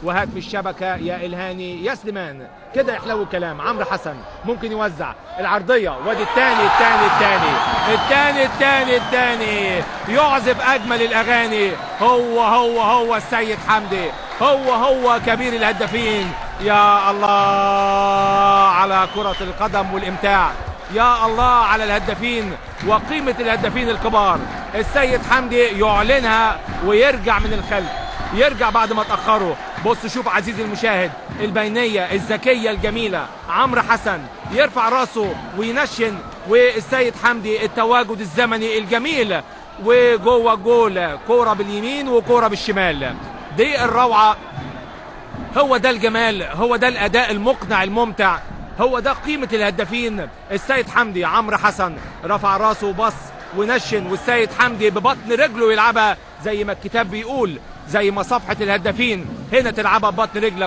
وهات في الشبكة يا الهاني يا سليمان. كده يحلو الكلام. عمرو حسن ممكن يوزع العرضية، وادي الثاني الثاني الثاني الثاني الثاني الثاني، يعزف اجمل الاغاني. هو هو هو السيد حمدي، هو هو كبير الهدافين. يا الله على كرة القدم والامتاع، يا الله على الهدافين وقيمة الهدافين الكبار. السيد حمدي يعلنها ويرجع من الخلف، يرجع بعد ما تأخروا. بص شوف عزيزي المشاهد البينية الذكية الجميلة، عمرو حسن يرفع راسه وينشن، والسيد حمدي التواجد الزمني الجميل وجوه الجول، كورة باليمين وكورة بالشمال. دي الروعة، هو ده الجمال، هو ده الأداء المقنع الممتع، هو ده قيمة الهدافين. السيد حمدي، عمرو حسن رفع راسه وبص ونشن، والسيد حمدي ببطن رجله يلعبها زي ما الكتاب بيقول، زي ما صفحة الهدافين هنا تلعبها ببطن رجلك.